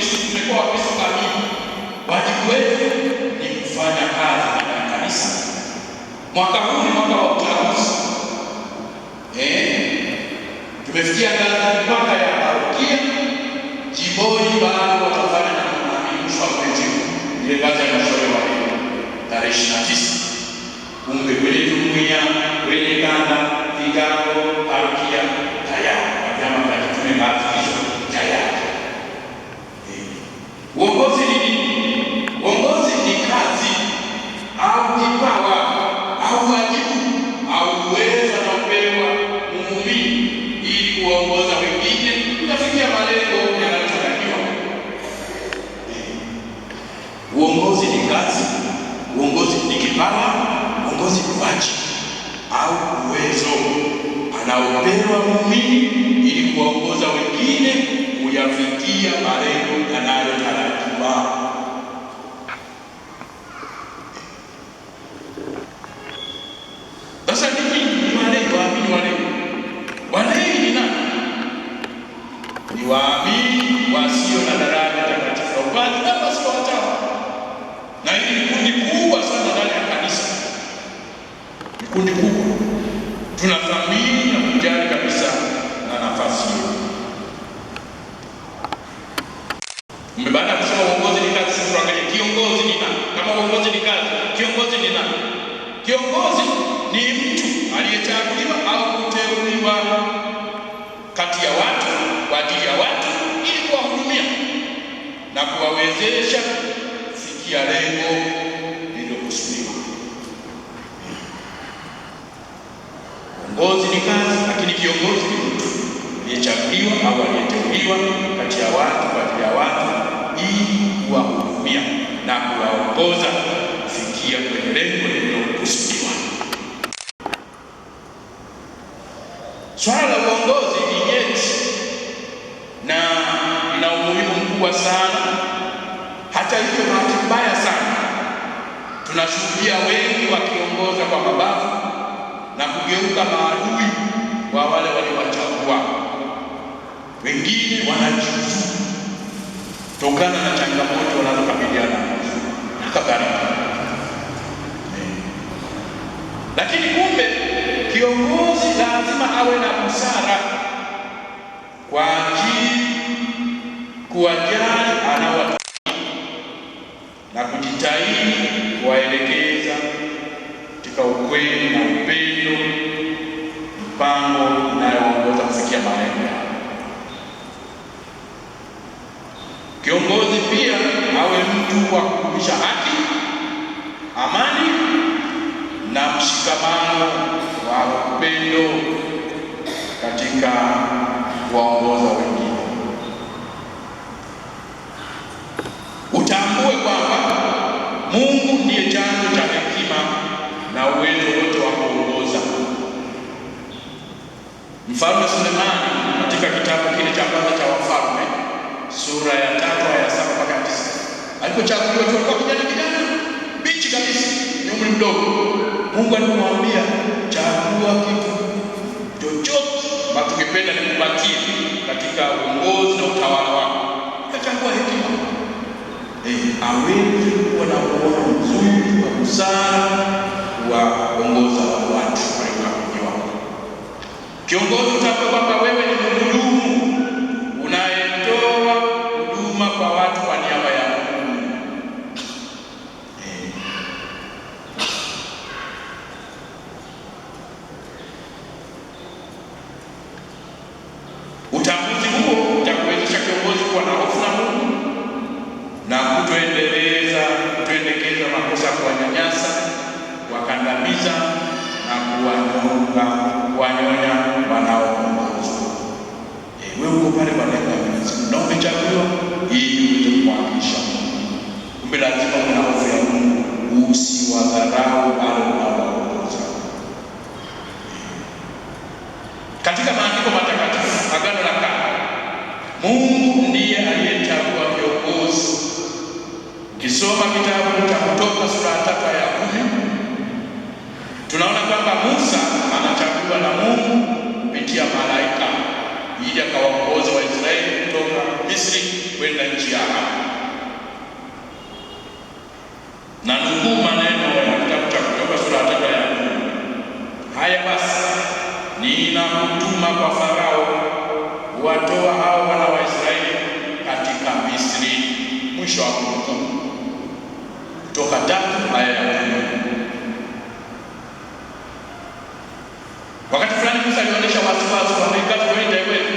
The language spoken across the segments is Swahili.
Kristo, tumekuwa Wakristo kamili. Wajibu wetu ni kufanya kazi ndani ya kanisa. Mwaka huu ni mwaka wa uchaguzi. Tumefikia ngazi mpaka ya parokia, jimboni bado watafanya na mwisho wa mwezi huu, ile ngazi ya halmashauri ya walei tarehe 29. Kumbe kwenye jumuiya, kwenye kanda, vigango, parokia tayari na vyama vya kitume ngazi hizo tayari. Uongozi ni nini? Uongozi ni kazi au kipawa au wajibu au uwezo anaopewa muumini ili kuwaongoza wengine kuyafikia malengo yanayotarajiwa. Uongozi ni kazi, uongozi ni kipawa, uongozi ni wajibu au uwezo anaopewa muumini ili kuwaongoza wengine kuyafikia malengo yanayotarajiwa. Sasa ninyi ni walei, waamini walei. Walei ni nani? Ni waamini wasio na daraja takatifu la upadre na wasio watawa, na hili ni kundi kubwa sana ndani ya kanisa, ni kundi kubwa. Tunathamini na kujali kabisa na nafasi hiyo. Kumbe baada ya kusema uongozi ni kazi, sisi tuangalie kiongozi ni nani. Kama uongozi ni kazi, kiongozi ni nani? Kiongozi ni mtu aliyechaguliwa au kuteuliwa kati ya watu kwa ajili ya watu ili kuwahudumia na kuwawezesha kufikia lengo lililokusudiwa. Uongozi ni kazi, lakini kiongozi ni mtu aliyechaguliwa au aliyeteuliwa kati ya watu kwa ajili ya watu ili kuwahudumia na kuwaongoza kufikia kwenye lengo lililokusudiwa. Swala la uongozi ni nyeti na ina umuhimu mkubwa sana. Hata hivyo, bahati mbaya sana tunashuhudia wengi wakiongoza kwa mabavu na kugeuka maadui wa wale waliowachagua. Wengine wanajiuzulu kutokana na changamoto wanazokabiliana nazo na kadhalika. Lakini kumbe kiongozi lazima awe na busara kwa ajili kuwajali anaowatumikia na kujitahidi kuwaelekeza katika ukweli na upendo, mpango inayoongoza kufikia malengo yao. Kiongozi pia awe mtu wa kudumisha haki, amani na mshikamano wa upendo katika kuwaongoza wengine. Utambue kwamba Mungu ndiye chanzo cha hekima na uwezo wote wa kuongoza. Mfalme Sulemani katika kitabu kile cha kwanza cha Wafalme sura ya 3 aya ya 7 mpaka 9, alipochaguliwa tu alikuwa kijana bichi kabisa, ni umri mdogo. Mungu alimwambia, chagua kitu chochote ambacho ungependa nikupatie katika uongozi na utawala wako. Akachagua hekima, aweze kuwa na uono mzuri wa busara wa kuongoza watu waliokabidhiwa. Kiongozi, utambue kwamba wewe ni mhudumu unayetoa huduma kwa watu kwa niaba ya Mungu. Utambuzi huo utakuwezesha kiongozi kuwa na hofu na Mungu na kutoendekeza makosa ya kuwanyanyasa, kuwakandamiza na kuwanyonya wanaoongozwa. Wewe uko pale kwa neema ya Mwenyezi Mungu na umechaguliwa ili uweze kumwakilisha Mungu. Kumbe lazima uwe na hofu ya Mungu, usiwadharau wale unaowaongoza. Katika maandiko matakatifu, Agano la Kale, Mungu ndiye aliyechagua viongozi. Ukisoma kitabu cha Kutoka sura ya 3 aya ya 10, tunaona kwamba Musa anachaguliwa na Mungu kupitia malaika ili akawaongoze Waisraeli kutoka Misri kwenda nchi ya ahadi. Nanukuu maneno ya kitabu cha Kutoka sura ya 3 aya ya 10. Haya basi, ninakutuma kwa Farao kuwatoa hao wana wa Israeli katika Misri. Mwisho wa kunukuu. Kutoka 3 aya ya 10. Wakati fulani Musa alionyesha wasiwasi kwamba hii kazi kweli nitaiweza.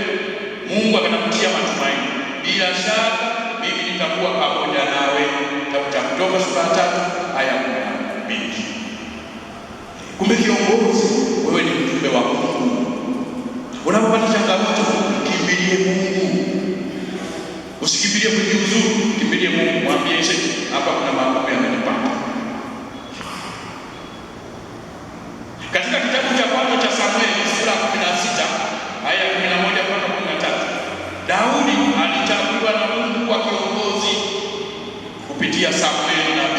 Mungu akamtia matumaini, bila shaka mimi nitakuwa pamoja nawe. Kitabu cha Kutoka sura ya 3 aya ya 12. Kumbe kiongozi, wewe ni mjumbe wa Mungu. Unapopata changamoto, mkimbilie Mungu. Usikimbilie kujiuzuru, kimbilie Mungu, mwambie Yesu, hapa kuna mambo yamenipata. Katika kitabu cha kwanza cha Samueli sura ya 16 aya ya 11 mpaka 13, Daudi alichaguliwa na Mungu kwa kiongozi kupitia Samueli nabii.